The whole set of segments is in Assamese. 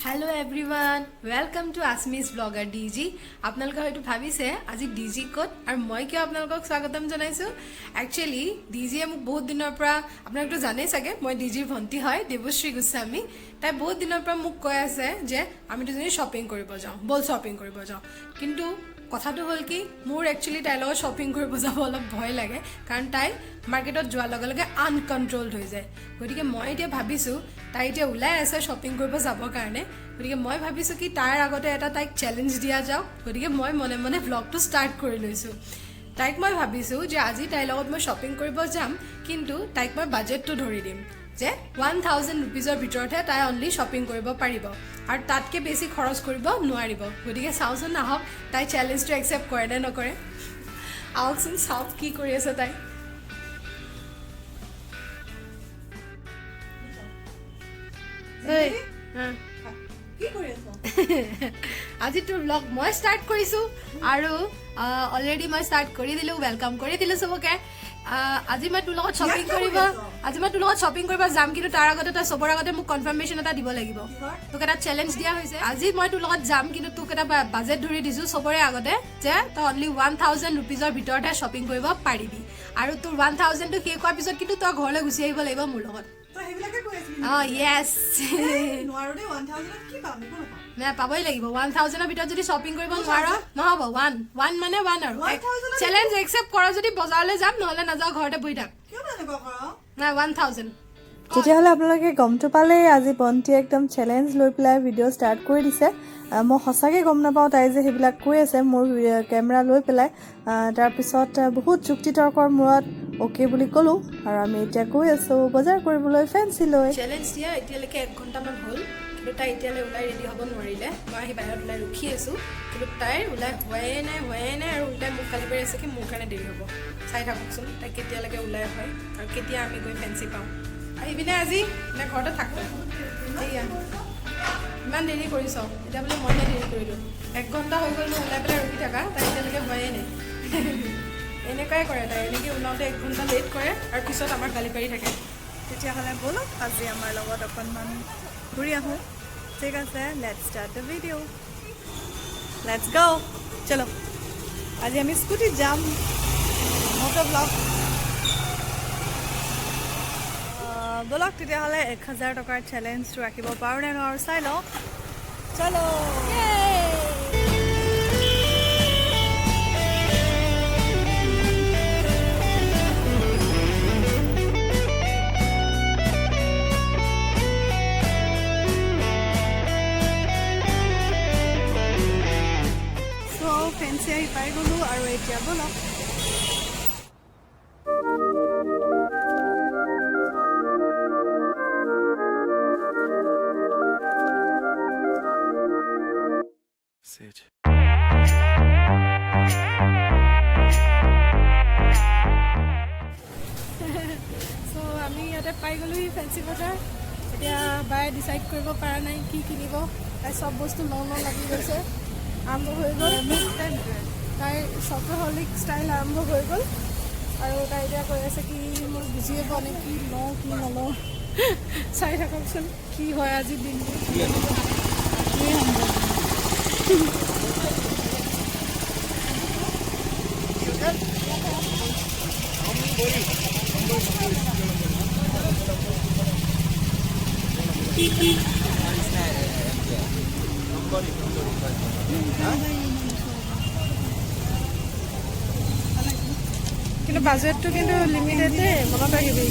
Hello everyone, welcome to Assamese blogger D G. আপোনালোকে হয়তো ভাবিছে আজি ডি জি ক'ত আৰু মই কিয় আপোনালোকক স্বাগতম জনাইছোঁ। একচুৱেলি ডি জিয়ে মোক বহুত দিনৰ পৰা, আপোনালোকতো জানেই চাগে মই ডি জিৰ ভণ্টি হয়, দেৱশ্ৰী গোস্বামী। তাই বহুত দিনৰ পৰা মোক কৈ আছে যে আমি দুজনী শ্বপিং কৰিব যাওঁ, ব'ল শ্বপিং কৰিব যাওঁ। কিন্তু কথাটো হ'ল কি, মোৰ একচুৱেলি তাইৰ লগত শ্বপিং কৰিব যাব অলপ ভয় লাগে, কাৰণ তাই মাৰ্কেটত যোৱাৰ লগে লগে আনকণ্ট্ৰলড হৈ যায়। গতিকে মই এতিয়া ভাবিছোঁ, তাই এতিয়া ওলাই আছে শ্বপিং কৰিব যাবৰ কাৰণে, গতিকে মই ভাবিছোঁ কি তাইৰ আগতে এটা তাইক চেলেঞ্জ দিয়া যাওক। গতিকে মই মনে মনে ভ্লগটো ষ্টাৰ্ট কৰি লৈছোঁ। তাইক মই ভাবিছোঁ যে আজি তাইৰ লগত মই শ্বপিং কৰিব যাম, কিন্তু তাইক মই বাজেটটো ধৰি দিম যে 1000 ৰুপিজৰ ভিতৰতহে তাই অনলি শ্বপিং কৰিব পাৰিব আৰু তাতকৈ বেছি খৰচ কৰিব নোৱাৰিব। গতিকে চাওঁচোন আহক তাই চেলেঞ্জটো একচেপ্ট কৰে নে নকৰে। আহকচোন চাওক কি কৰি আছে তাই। কি কৰি আছ? আজি তোৰ ব্লগ মই ষ্টাৰ্ট কৰিছোঁ আৰু অলৰেডি মই ষ্টাৰ্ট কৰি দিলোঁ, welcome কৰি দিলোঁ চবকে। আজি মই তোৰ লগত শ্বপিং ইয়াত কিয় কৰিব কৰি আছ? আজি মই তোৰ লগত শ্বপিং কৰিব যাম, কিন্তু তাৰ আগতে তই চবৰ আগতে মোক কনফাৰ্মেশ্যন এটা দিব লাগিব। কিহৰ? তোক এটা চেলেঞ্জ দিয়া হৈছে। আজি মই তোৰ লগত যাম, কিন্তু তোক এটা বাজেট ধৰি দিছোঁ চবৰে আগতে যে তই অনলি 1000 ৰুপিজৰ ভিতৰতহে শ্বপিং কৰিব পাৰিবি আৰু তোৰ 1000টো শেষ হোৱাৰ পিছত কিন্তু তই ঘৰলৈ গুচি আহিব লাগিব মোৰ লগত। তই সেইবিলাকে কৈ আছিলি? অঁ, য়েছ। নোৱাৰো দেই, 1000ত কি পাম? একো নাপাম। নাই, পাবই লাগিব। 1000ৰ ভিতৰত যদি শ্বপিং কৰিব নোৱাৰ, নহ'ব। ওৱান ওৱান মানে ওৱান আৰু 1000 ত চেলেঞ্জ একচেপ্ট কৰ যদি বজাৰলৈ যাম, নহ'লে নাযাওঁ, ঘৰতে বহি থাক। কিয় তেনেকুৱা কৰ? নাই, 1000। তেতিয়াহ'লে আপোনালোকে গমটো পালেই, আজি ভণ্টিয়ে একদম চেলেঞ্জ লৈ পেলাই ভিডিঅ' ষ্টাৰ্ট কৰি দিছে। মই সঁচাকৈ গম নাপাওঁ তাই যে সেইবিলাক কৈ আছে মোৰ কেমেৰা লৈ পেলাই। তাৰপিছত বহুত যুক্তি তৰ্কৰ মূৰত অ'কে বুলি ক'লোঁ আৰু আমি এতিয়া গৈ আছোঁ বজাৰ কৰিবলৈ ফেঞ্চিলৈ। চেলেঞ্জ দিয়া এতিয়ালৈকে এক ঘণ্টামান হ'ল, কিন্তু তাই এতিয়ালৈ ওলাই ৰেডি হ'ব নোৱাৰিলে। মই আহি বাহিৰত ওলাই ৰখি আছোঁ, কিন্তু তাইৰ ওলাই হোৱাই নাই, হোৱাই নাই আৰু উল্টাই মোক গালি পাৰি আছে কি মোৰ কাৰণে দেৰি হ'ব। চাই থাককচোন তাই কেতিয়ালৈকে ওলাই হয় আৰু কেতিয়া আমি গৈ ফেঞ্চি পাওঁ। আহিবিনে আজি নে ঘৰতে থাক? এইয়া ইমান দেৰি কৰিছ, এতিয়া বোলে মইহে দেৰি কৰিলোঁ। এক ঘণ্টা হৈ গ'ল মই ওলাই পেলাই ৰখি থাকা, তাই এতিয়ালৈকে হোৱাই নাই। এনেকুৱাই কৰে তাই, এনেকৈ ওলাওঁতে এক ঘণ্টা লেট কৰে আৰু পিছত আমাক গালি পাৰি থাকে। তেতিয়াহ'লে ব'লক আজি আমাৰ লগত অকণমান ঘূৰি আহোঁ। ঠিক আছে, let's start the video, let's go. চলো, আজি আমি স্কুটিত যাম, মটো ব্লগ। ব'লক তেতিয়াহ'লে, 1000 টকাৰ চেলেঞ্জটো ৰাখিব পাৰোঁ নে নোৱাৰোঁ চাই লওঁ। চলো। চ' ফেঞ্চি আহি পাই গ'লোঁ আৰু এতিয়া ব'লক। Sit. চ' আমি ইয়াতে পাই গ'লোহি ফেঞ্চি বজাৰ। এতিয়া বায়ে ডিচাইড কৰিব পৰা নাই কি কিনিব। তাই চব বস্তু লওঁ লওঁ লাগি গৈছে, আৰম্ভ হৈ গ'ল তাইৰ শ্বপাহলিক ষ্টাইল আৰম্ভ হৈ গ'ল আৰু তাই এতিয়া কৈ আছে কি মই বুজিয়ে পোৱা নাই কি লওঁ কি নলওঁ। চাই থাককচোন কি হয় আজি দিনটো। কি সম্ভৱ? কিন্তু বাজেটটো কিন্তু লিমিটেড দেই, মনত ৰাখিবি।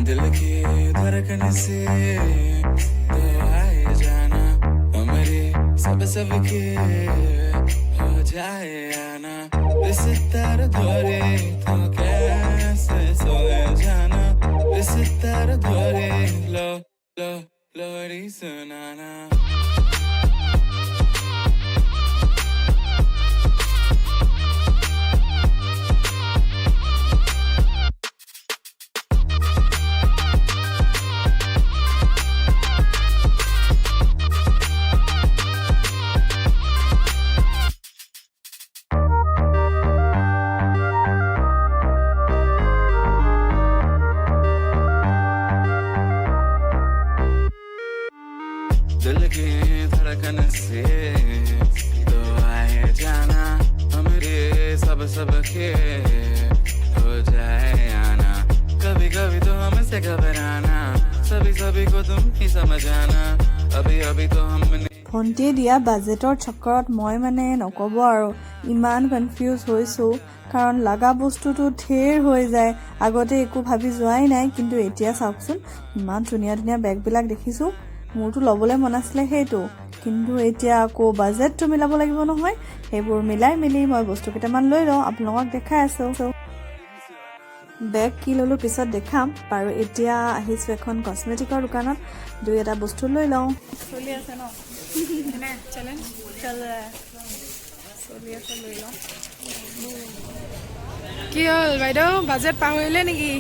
दिल की धड़कन से तो आए जाना, हमारे सब सबके हो जाए आना। इस तरह धोरे तो कैसे सोए जाना, इस तरह धोरे लो लो लोरी सुनाना। घबराना, सभी सभी को तुम ही समझ आना। अभी अभी तो हमने ভণ্টিয়ে দিয়া বাজেটৰ চক্কৰত মই মানে নক'ব আৰু, ইমান কনফিউজ হৈছোঁ, কাৰণ লগা বস্তুটো ঢেৰ হৈ যায়। আগতে একো ভাবি যোৱাই নাই, কিন্তু এতিয়া চাওকচোন, ইমান ধুনীয়া ধুনীয়া বেগবিলাক দেখিছোঁ। মোৰতো ল'বলৈ মন আছিলে সেইটো, কিন্তু এতিয়া আকৌ বাজেটটো মিলাব লাগিব নহয়। সেইবোৰ মিলাই মেলি মই বস্তু কেইটামান লৈ লওঁ, আপোনালোকক দেখাই আছোঁ। বেগ কি ল'লোঁ পিছত দেখাম বাৰু। এতিয়া আহিছোঁ এখন কচমেটিকৰ দোকানত, দুই এটা বস্তু লৈ লওঁ। চলি আছে ন এনে চেলেঞ্জ? চলি আছে, লৈ লওঁ। কি হ'ল বাইদেউ, বাজেট পাহৰিলে নেকি?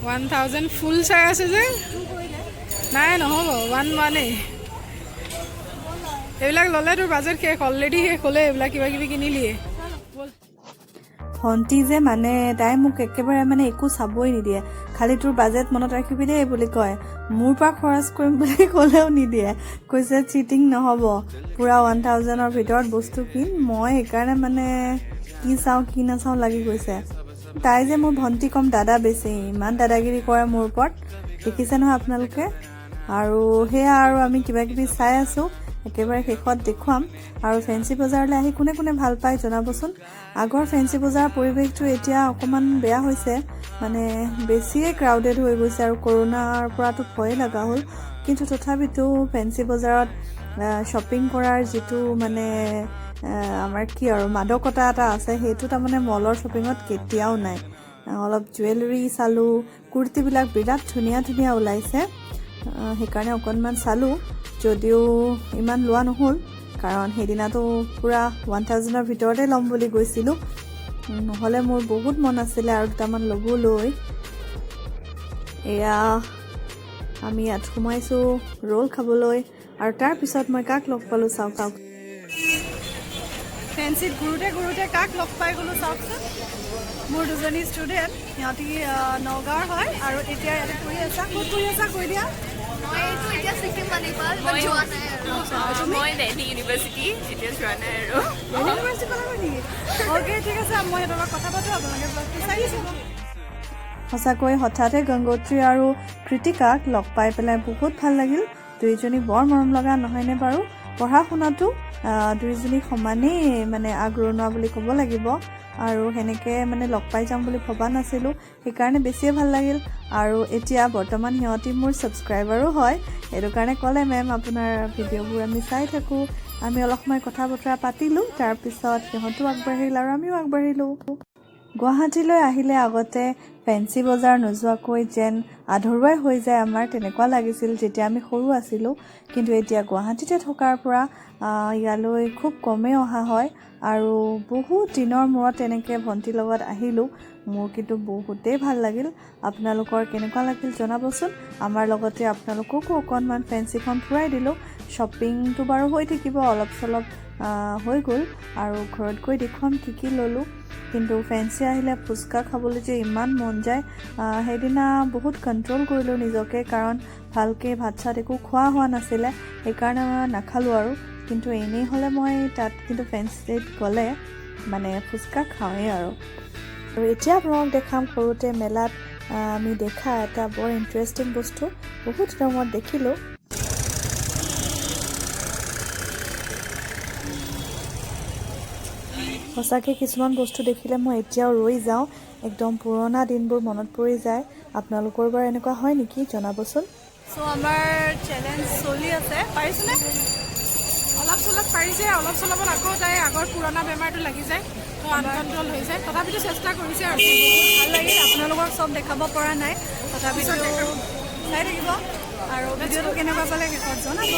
1000 ফুল চাই আছে যে। নাই, নহ'ব, ওৱান ওৱানেই। এইবিলাক ল'লে তোৰ বাজেট শেষ, অলৰেডি শেষ হ'লে। এইবিলাক কিবা কিবি কিনিলিয়ে। ভণ্টি যে মানে তাই মোক একেবাৰে মানে একো চাবই নিদিয়ে। খালি তোৰ বাজেট মনত ৰাখিবি দেই বুলি কয়। মোৰ পৰা খৰচ কৰিম বুলি ক'লেও নিদিয়ে। কৈছে, চিটিং নহ'ব, পূৰা 1000ৰ ভিতৰত বস্তু কিন। মই সেইকাৰণে মানে কি চাওঁ কি নাচাওঁ লাগি গৈছে। তাই যে মোৰ ভণ্টি কম, দাদা বেছি। ইমান দাদাগিৰি কৰে মোৰ ওপৰত, দেখিছে নহয় আপোনালোকে। আৰু সেয়া আৰু আমি কিবা কিবি চাই আছোঁ, একেবাৰে শেষত দেখুৱাম। আৰু ফেঞ্চি বজাৰলৈ আহি কোনে কোনে ভাল পায় জনাবচোন। আগৰ ফেঞ্চি বজাৰৰ পৰিৱেশটো এতিয়া অকণমান বেয়া হৈছে, মানে বেছিয়ে ক্ৰাউডেড হৈ গৈছে আৰু কৰোণাৰ পৰাতো ভয়ে লগা হ'ল। কিন্তু তথাপিতো ফেঞ্চি বজাৰত শ্বপিং কৰাৰ যিটো মানে আমাৰ কি আৰু মাদকতা এটা আছে, সেইটো তাৰমানে মলৰ শ্বপিঙত কেতিয়াও নাই। অলপ জুৱেলাৰী চালোঁ, কুৰ্তিবিলাক বিৰাট ধুনীয়া ধুনীয়া ওলাইছে, সেইকাৰণে অকণমান চালোঁ যদিও ইমান লোৱা নহ'ল, কাৰণ সেইদিনাটো পূৰা 1000ৰ ভিতৰতে ল'ম বুলি গৈছিলোঁ। নহ'লে মোৰ বহুত মন আছিলে আৰু দুটামান ল'বলৈ। এয়া আমি ইয়াত সোমাইছোঁ ৰোল খাবলৈ আৰু তাৰপিছত মই কাক লগ পালোঁ চাওক চাওক। ফেঞ্চিত ঘূৰোতে ঘূৰোতে কাক লগ পাই গ'লোঁ চাওকচোন। মোৰ দুজনী ষ্টুডেণ্ট, সিহঁতি নগাঁৱৰ হয় আৰু এতিয়া ইয়াতে পঢ়ি আছা। ক'ত পঢ়ি আছা কৈ দিয়া। মই এইটো এতিয়া ছিকিম মণিপাল, বাট যোৱা নাই আৰু। মই দেলহি ইউনিভাৰ্চিটি, এতিয়া যোৱা নাই আৰু। ইউনিভাৰ্চিটি পালাগৈ নেকি? অ'কে, ঠিক আছে, মই সিহঁতৰ লগত কথা পাতোঁ, আপোনালোকে ব্লগটো চাই থাকিব। সঁচাকৈ হঠাতে গংগোত্ৰী আৰু কৃতিকাক লগ পাই পেলাই বহুত ভাল লাগিল। দুয়োজনী বৰ মৰম লগা নহয়নে বাৰু? পঢ়া শুনাতো দুয়োজনী সমানেই মানে আগৰণুৱা বুলি ক'ব লাগিব। আৰু সেনেকৈ মানে লগ পাই যাম বুলি ভবা নাছিলোঁ, সেইকাৰণে বেছিয়ে ভাল লাগিল। আৰু এতিয়া বৰ্তমান সিহঁতি মোৰ ছাবস্ক্ৰাইবাৰো হয়, সেইটো কাৰণে ক'লে, মেম, আপোনাৰ ভিডিঅ'বোৰ আমি চাই থাকোঁ। আমি অলপ সময় কথা বতৰা পাতিলোঁ, তাৰপিছত সিহঁতো আগবাঢ়িল আৰু আমিও আগবাঢ়িলোঁ। গুৱাহাটীলৈ আহিলে আগতে ফেঞ্চি বজাৰ নোযোৱাকৈ যেন আধৰুৱাই হৈ যায় আমাৰ, তেনেকুৱা লাগিছিল যেতিয়া আমি সৰু আছিলোঁ। কিন্তু এতিয়া গুৱাহাটীতে থকাৰ পৰা ইয়ালৈ খুব কমেই অহা হয় আৰু বহুত দিনৰ মূৰত তেনেকৈ ভণ্টিৰ লগত আহিলোঁ। মোৰ কিন্তু বহুতেই ভাল লাগিল। আপোনালোকৰ কেনেকুৱা লাগিল জনাবচোন। আমাৰ লগতে আপোনালোককো অকণমান ফেঞ্চিখন ফুৰাই দিলোঁ। শ্বপিংটো বাৰু হৈ থাকিব, অলপ চলপ হৈ গ'ল আৰু ঘৰত গৈ দেখুৱাম কি কি ল'লোঁ। কিন্তু ফেঞ্চি আহিলে ফুচকা খাবলৈ যে ইমান মন যায়। সেইদিনা বহুত কণ্ট্ৰল কৰিলোঁ নিজকে, কাৰণ ভালকৈ ভাত চাত একো খোৱা হোৱা নাছিলে, সেইকাৰণে মই নাখালোঁ আৰু। কিন্তু এনেই হ'লে মই তাত কিন্তু ফেঞ্চিত গ'লে মানে ফুচকা খাওঁৱেই আৰু। আৰু এতিয়া আপোনালোকক দেখাম সৰুতে মেলাত আমি দেখা এটা বৰ ইণ্টাৰেষ্টিং বস্তু, বহুত দিনৰ মূৰত দেখিলোঁ। সঁচাকৈ কিছুমান বস্তু দেখিলে মই এতিয়াও ৰৈ যাওঁ, একদম পুৰণা দিনবোৰ মনত পৰি যায়। আপোনালোকৰ বাৰু এনেকুৱা হয় নেকি জনাবচোন। চ' আমাৰ চেলেঞ্জ চলি আছে, পাৰিছেনে? অলপ চলপ পাৰিছে, অলপ চলপত আকৌ তাই আগৰ পুৰণা বেমাৰটো লাগি যায়, তো আনকণ্ট্ৰল হৈ যায়। তথাপিতো চেষ্টা কৰিছে আৰু। ভাল লাগিল। আপোনালোকক চব দেখাব পৰা নাই, তথাপিতো চাই থাকিব আৰু ভিডিঅ'টো কেনেকুৱা পালে শেষত জনাব।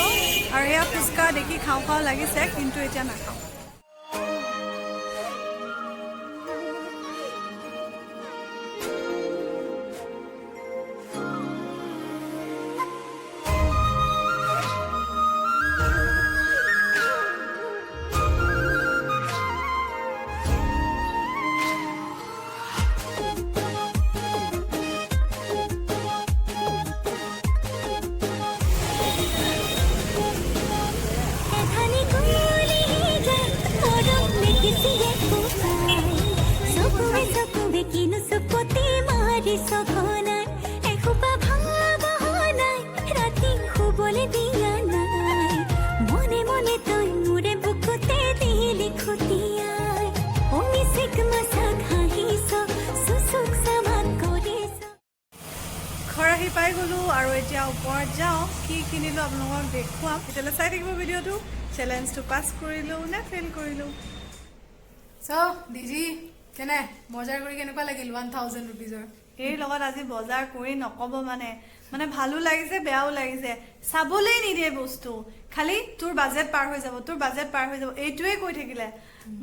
আৰু এয়া ফুচকা দেখি খাওঁ খাওঁ লাগিছে, কিন্তু এতিয়া নাখাওঁ। এধানি কুলি যায় মৰম দেখিছিয়ে ফোপাই, চকুৱে চকুৱে কিনো চুপতি মাৰি সঘনাই। পাই গ'লোঁ আৰু এতিয়া ওপৰত যাওঁ। কি কিনিলোঁ আপোনালোকক দেখুৱাম। তেতিয়াহ'লে চাই থাকিব ভিডিঅ'টো। চেলেঞ্জটো পাছ কৰিলোঁ নে ফেইল কৰিলোঁ। চ' ডিজি, কেনে বজাৰ কৰি কেনেকুৱা লাগিল 1000 ৰুপিজৰ? এই লগত আজি বজাৰ কৰি নক'ব, মানে মানে ভালো লাগিছে, বেয়াও লাগিছে। চাবলৈ নিদিয়ে বস্তু, খালি তোৰ বাজেট পাৰ হৈ যাব, তোৰ বাজেট পাৰ হৈ যাব, এইটোৱে কৈ থাকিলে।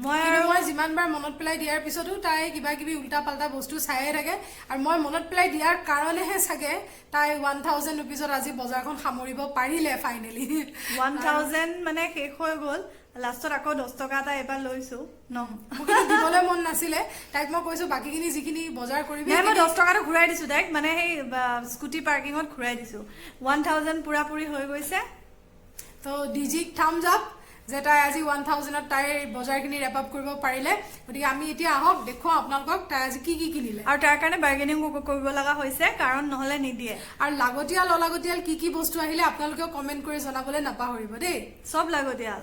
মই কিন্তু আৰু মই যিমানবাৰ মনত পেলাই দিয়াৰ পিছতো তাই কিবা কিবি উল্টা পাল্টা বস্তু চায়ে থাকে আৰু মই মনত পেলাই দিয়াৰ কাৰণেহে চাগে তাই 1000 ৰুপিজত আজি বজাৰখন সামৰিব পাৰিলে ফাইনেলি। 1000 মানে শেষ হৈ গ'ল। লাষ্টত আকৌ 10 টকা এটা এইবাৰ লৈছো ন। মোৰ কিন্তু দিবলৈ মন নাছিলে তাইক। মই কৈছো, বাকীখিনি যিখিনি বজাৰ কৰিবি নাই, মই 10 টকাটো ঘূৰাই দিছো তাইক, মানে সেই স্কুটি পাৰ্কিঙত ঘূৰাই দিছো। 1000 পুৰাপুৰি হৈ গৈছে। তো ডিজিক থামছ আপ যে তাই আজি 1000ত তাইৰ বজাৰখিনি ৰেপ আপ কৰিব পাৰিলে। গতিকে আমি এতিয়া আহক দেখুৱাওঁ আপোনালোকক তাই আজি কি কি কিনিলে। আৰু তাৰ কাৰণে বাৰ্গেনিং কৰিব লগা হৈছে, কাৰণ নহ'লে নিদিয়ে। আৰু লাগতিয়াল অলাগতিয়াল কি কি বস্তু আহিলে আপোনালোকেও কমেণ্ট কৰি জনাবলৈ নাপাহৰিব দেই। চব লাগতিয়াল।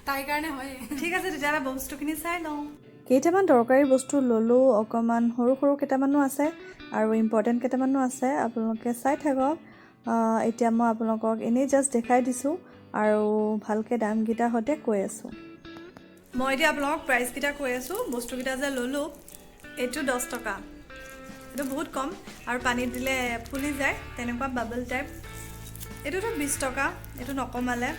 তাইৰ কাৰণে হয়। ঠিক আছে, তেতিয়াহ'লে বস্তুখিনি চাই লওঁ। কেইটামান দৰকাৰী বস্তু ল'লোঁ, অকণমান সৰু সৰু কেইটামানো আছে আৰু ইম্পৰ্টেণ্ট কেইটামানো আছে। আপোনালোকে চাই থাকক। এতিয়া মই আপোনালোকক এনেই জাষ্ট দেখাই দিছোঁ আৰু ভালকৈ দামকেইটাৰ সৈতে কৈ আছোঁ। মই এতিয়া আপোনালোকক প্ৰাইচকেইটা কৈ আছোঁ, বস্তুকেইটা যে ল'লোঁ। এইটো 10 টকা, এইটো বহুত কম আৰু পানীত দিলে ফুলি যায়, তেনেকুৱা বাবল টাইপ। এইটোতো 20 টকা, এইটো নকমালে।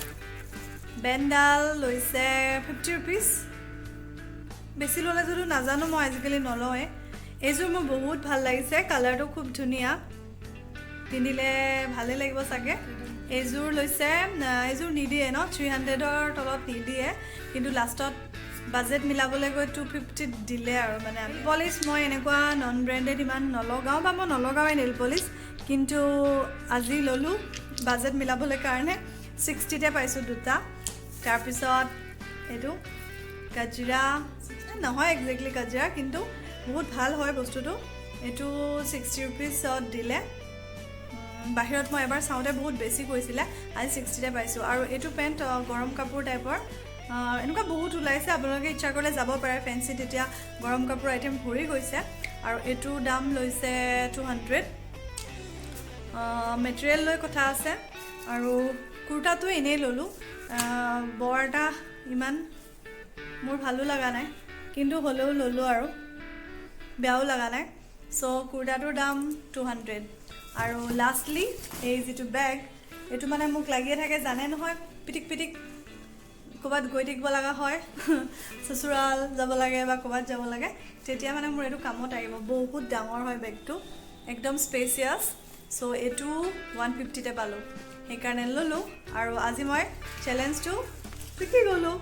বেণ্ডডাল লৈছে 50 ৰুপিজ। বেছি ল'লে যদিও নাজানো, মই আজিকালি নলওঁৱে। এইযোৰ মোৰ বহুত ভাল লাগিছে, কালাৰটো খুব ধুনীয়া, পিন্ধিলে ভালেই লাগিব চাগে। এইযোৰ লৈছে, এইযোৰ নিদিয়ে ন, 300ৰ তলত নিদিয়ে, কিন্তু লাষ্টত বাজেট মিলাবলৈ গৈ 250ত দিলে। আৰু মানে পলিচ মই এনেকুৱা নন ব্ৰেণ্ডেড ইমান নলগাওঁ বা মই নলগাওঁৱেই নেইল পলিচ, কিন্তু আজি ল'লোঁ বাজেট মিলাবলৈ কাৰণে। 60তে পাইছোঁ দুটা। তাৰপিছত এইটো গাজৰা নহয় একজেক্টলি গাজৰা, কিন্তু বহুত ভাল হয় বস্তুটো। এইটো 60 ৰুপিজত দিলে। বাহিৰত মই এবাৰ চাওঁতে বহুত বেছি কৈছিলে, আজি 60তে পাইছোঁ। আৰু এইটো পেণ্ট গৰম কাপোৰ টাইপৰ, এনেকুৱা বহুত ওলাইছে। আপোনালোকে ইচ্ছা কৰিলে যাব পাৰে ফেঞ্চিত, এতিয়া গৰম কাপোৰ আইটেম ভৰি গৈছে। আৰু এইটোৰ দাম লৈছে 200। মেটেৰিয়েল লৈ কথা আছে। আৰু কুৰ্তাটো এনেই ল'লোঁ, বৰ এটা ইমান মোৰ ভালো লগা নাই, কিন্তু হ'লেও ল'লোঁ আৰু বেয়াও লগা নাই। চ' কুৰ্তাটোৰ দাম 200। আৰু লাষ্টলি এই যিটো বেগ, এইটো মানে মোক লাগিয়ে থাকে, জানে নহয়, পিটিক পিটিক ক'ৰবাত গৈ থাকিব লগা হয়, চচুৰাল যাব লাগে বা ক'ৰবাত যাব লাগে, তেতিয়া মানে মোৰ এইটো কামত আহিব। বহুত ডাঙৰ হয় বেগটো, একদম স্পেচিয়াছ। চ' এইটো 150তে পালোঁ, সেইকাৰণে ল'লোঁ। আৰু আজি মই চেলেঞ্জটো জিকি গ'লোঁ।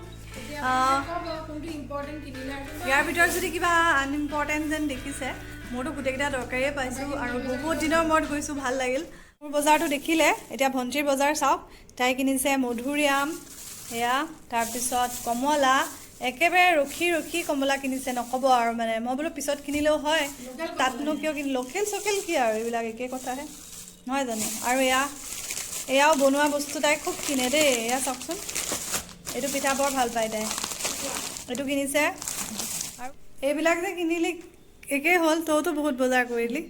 কোনটো ইম্পৰ্টেণ্ট কিনিলে আৰু ইয়াৰ ভিতৰত যদি কিবা আনইম্পৰ্টেণ্ট যেন দেখিছে, মোৰতো গোটেইকেইটা দৰকাৰীয়ে পাইছোঁ আৰু বহুত দিনৰ মূৰত গৈছোঁ, ভাল লাগিল। মোৰ বজাৰটো দেখিলে, এতিয়া ভণ্টিৰ বজাৰ চাওক। তাই কিনিছে মধুৰিআম এয়া, তাৰপিছত কমলা, একেবাৰে ৰখি ৰখি কমলা কিনিছে, নক'ব আৰু। মানে মই বোলো পিছত কিনিলেও হয়, তাতনো কিয় কিনি, লোকেল চকেল কি আৰু এইবিলাক একেই কথাহে নহয় জানো? আৰু এয়া, এয়াও বনোৱা বস্তু তাই খুব কিনে দেই। এয়া চাওকচোন, এইটো পিঠা বৰ ভাল পায় তাই, এইটো কিনিছে। আৰু এইবিলাক যে কিনিলি একেই হ'ল, তইতো বহুত বজাৰ কৰিলি।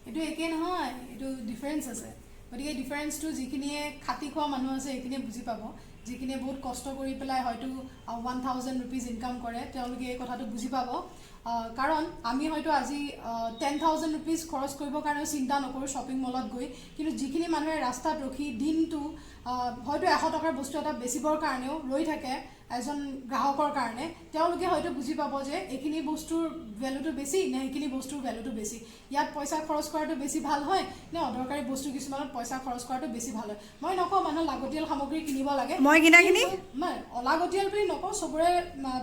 এইটো একেই নহয়, এইটো ডিফাৰেঞ্চ আছে। গতিকে ডিফাৰেঞ্চটো যিখিনিয়ে খাটি খোৱা মানুহ আছে সেইখিনিয়ে বুজি পাব। যিখিনিয়ে বহুত কষ্ট কৰি পেলাই হয়তো 1000 ৰুপিজ ইনকাম কৰে, তেওঁলোকে এই কথাটো বুজি পাব। কাৰণ আমি হয়তো আজি 10,000 ৰুপিজ খৰচ কৰিবৰ কাৰণেও চিন্তা নকৰোঁ শ্বপিং মলত গৈ, কিন্তু যিখিনি মানুহে ৰাস্তাত ৰখি দিনটো হয়তো 100 টকাৰ বস্তু এটা বেচিবৰ কাৰণেও ৰৈ থাকে এজন গ্ৰাহকৰ কাৰণে, তেওঁলোকে হয়তো বুজি পাব যে এইখিনি বস্তুৰ ভেলুটো বেছি নে সেইখিনি বস্তুৰ ভেলুটো বেছি, ইয়াত পইচা খৰচ কৰাটো বেছি ভাল হয় নে অদৰকাৰী বস্তু কিছুমানত পইচা খৰচ কৰাটো বেছি ভাল হয়। মই নকওঁ মানুহ লাগতিয়াল সামগ্ৰী কিনিব লাগে। মই কিনাখিনি? কিন্তু মই অলাগতিয়াল বুলি নকওঁ, চবৰে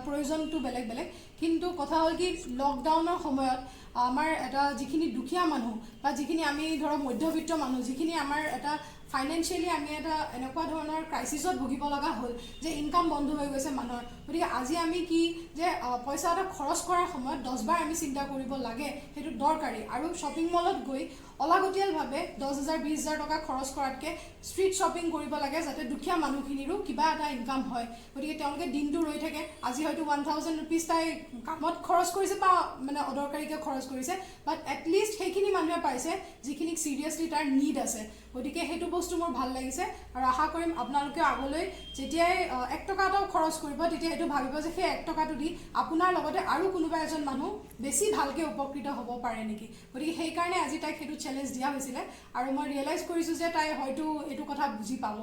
প্ৰয়োজনটো বেলেগ বেলেগ। কিন্তু কথা হ'ল কি, লকডাউনৰ সময়ত আমাৰ এটা যিখিনি দুখীয়া মানুহ বা যিখিনি আমি ধৰক মধ্যবিত্ত মানুহ, যিখিনি আমাৰ এটা ফাইনেন্সিয়েলি আমি এটা এনেকুৱা ধৰণৰ ক্ৰাইচিছত ভুগিব লগা হ'ল যে ইনকাম বন্ধ হৈ গৈছে মানুহৰ। গতিকে আজি আমি কি যে পইচা এটা খৰচ কৰাৰ সময়ত 10 বাৰ আমি চিন্তা কৰিব লাগে, সেইটো দৰকাৰী। আৰু শ্বপিং মলত গৈ অলাগতিয়ালভাৱে 10,000, 20,000 টকা খৰচ কৰাতকৈ ষ্ট্ৰীট শ্বপিং কৰিব লাগে, যাতে দুখীয়া মানুহখিনিৰো কিবা এটা ইনকাম হয়। গতিকে তেওঁলোকে দিনটো ৰৈ থাকে। আজি হয়তো 1000 ৰুপিজ তাই কামত খৰচ কৰিছে বা মানে অদৰকাৰীকৈ খৰচ কৰিছে, বাট এটলিষ্ট সেইখিনি মানুহে পাইছে যিখিনিক চিৰিয়াছলি তাৰ নিড আছে। গতিকে সেইটো বস্তু মোৰ ভাল লাগিছে আৰু আশা কৰিম আপোনালোকেও আগলৈ যেতিয়াই 1 টকা এটাও খৰচ কৰিব, তেতিয়া সেইটো ভাবিব যে সেই 1 টকাটো দি আপোনাৰ লগতে আৰু কোনোবা এজন মানুহ বেছি ভালকৈ উপকৃত হ'ব পাৰে নেকি। গতিকে সেইকাৰণে আজি তাইক সেইটো চেলেঞ্জ দিয়া হৈছিলে আৰু মই ৰিয়েলাইজ কৰিছোঁ যে তাই হয়তো এইটো কথা বুজি পাব,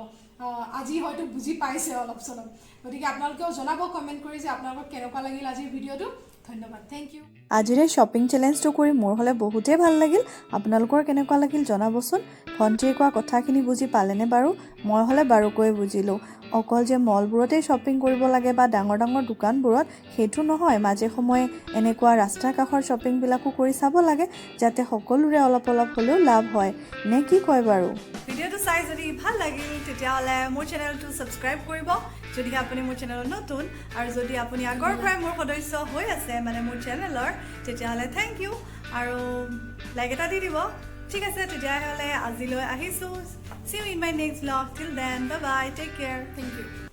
আজি হয়তো বুজি পাইছে অলপ চলপ। গতিকে আপোনালোকেও জনাব কমেণ্ট কৰি যে আপোনালোকক কেনেকুৱা লাগিল আজিৰ ভিডিঅ'টো। ধন্যবাদ, thank U. আজিৰ এই শ্বপিং চেলেঞ্জটো কৰি মোৰ হ'লে বহুতেই ভাল লাগিল। আপোনালোকৰ কেনেকুৱা লাগিল জনাবচোন। ভণ্টিয়ে কোৱা কথাখিনি বুজি পালেনে বাৰু? মই হ'লে বাৰুকৈয়ে বুজিলোঁ। অকল যে মলবোৰতেই শ্বপিং কৰিব লাগে বা ডাঙৰ ডাঙৰ দোকানবোৰত, সেইটো নহয়। মাজে সময়ে এনেকুৱা ৰাস্তাৰ কাষৰ শ্বপিংবিলাকো কৰি চাব লাগে, যাতে সকলোৰে অলপ অলপ হ'লেও লাভ হয়, নে কি কয় বাৰু? ভিডিঅ'টো চাই যদি ভাল লাগিল, তেতিয়াহ'লে মোৰ চেনেলটো ছাবস্ক্ৰাইব কৰিব, যদিহে আপুনি মোৰ চেনেলত নতুন। আৰু যদি আপুনি আগৰ পৰাই মোৰ সদস্য হৈ আছে, মানে মোৰ চেনেলৰ, তেতিয়াহ'লে thank U আৰু লাইক এটা দি দিব। ঠিক আছে, তেতিয়াহ'লে আজিলৈ আহিছোঁ। See you in my next vlog. Till then, bye bye, take care. Thank you.